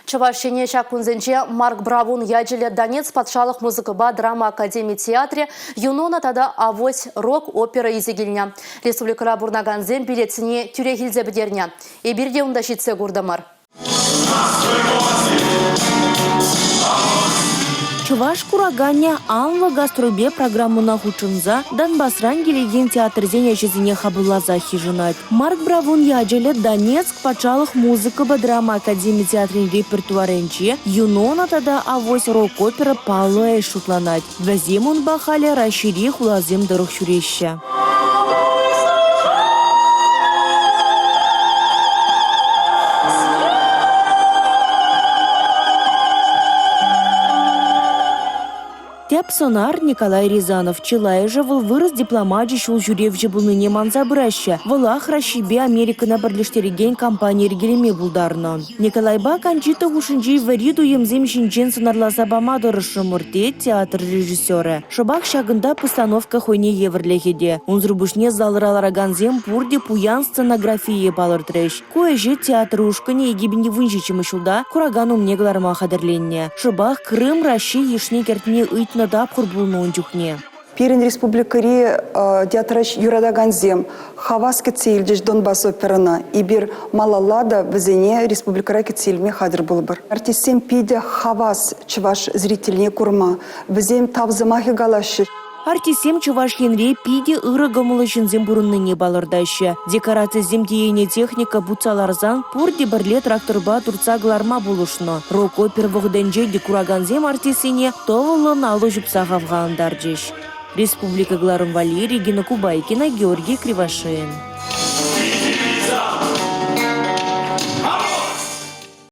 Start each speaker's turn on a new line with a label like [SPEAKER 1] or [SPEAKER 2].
[SPEAKER 1] Чӑваш Ене ҫак кунсенче Марк Бравун ячӗллӗ Донецк патшалӑх музыкӑпа драма академи театрӗ Юнона тата Авось рок-опера илсе килнӗ. Республикӑра пурӑнакансем билетсене тӳрех илсе пӗтернӗ. Эпир те унта ҫитсе куртӑмӑр.
[SPEAKER 2] Чӑваш кураканӗ анлӑ гастрольпе программӑна хутшӑнса Донбасран килекен театрсен ӗҫӗсене хапӑлласах йышӑнать. Марк Бравун ячӗллӗ Донецк патшалӑх музыкӑпа драма академи театрӗн репертуарӗнче Юнона тата Авось рок-опера паллӑ ӗҫ шутланать. Вӗсем унпа халӗ Раҫҫейри хуласем тӑрӑх ҫӳреҫҫӗ. Тӗп сӑнар Николай Рязанов. Чылайӑшӗ вӑл вырӑс дипломачӗ ҫул ҫӳревҫӗ пулнине манса пыраҫҫӗ. Вӑлах Раҫҫейпе Америкӑна пӗрлештерекен кампани йӗркелеме пултарнӑ. Николайпа Кончита хушшинчи вӗри туйӑмсем ҫинчен сӑнарласа пама тӑрӑшрӑмӑр, тет театр режиссерӗ. Шӑпах ҫакӑнта постановка хӑйне евӗрлӗхӗ те. Унсӑр пуҫне залра ларакансем пурте пуян сценографие палӑртрӗҫ. Ку ӗҫе театр ушкӑнӗ 2017 ҫулта куракан умне кӑларма хатӗрленнӗ. Шӑпах Крым Раҫҫей йышне кӗртме ыйтнӑ тапхӑр пулнӑ ун чухне.
[SPEAKER 3] Пирӗн республикӑри театра юратакансем хавас кӗтсе илчӗҫ Донбасс оперӑна. Эпир малалла та вӗсене республикӑра кӗтсе илме хатӗр пулӑпӑр. Артистсем питӗ хавас чӑваш зрительне курма. Вӗсем тав сӑмахӗ калаҫҫӗ.
[SPEAKER 2] Артистсем Чӑваш Енре питӗ ырӑ кӑмӑллӑ ҫынсем пурӑннине палӑртаҫҫӗ. Декорацисем тиенӗ техника путса ларсан пурте пӗрле тракторпа туртса кӑларма пулӑшнӑ. Рок-опера вӑхӑтӗнче те куракансем артистсене тӑвӑллӑн алӑ ҫупса хавхалантарчӗҫ. Республика кӑларӑм валли Регина Кубайкина, Георгий Кривошеин.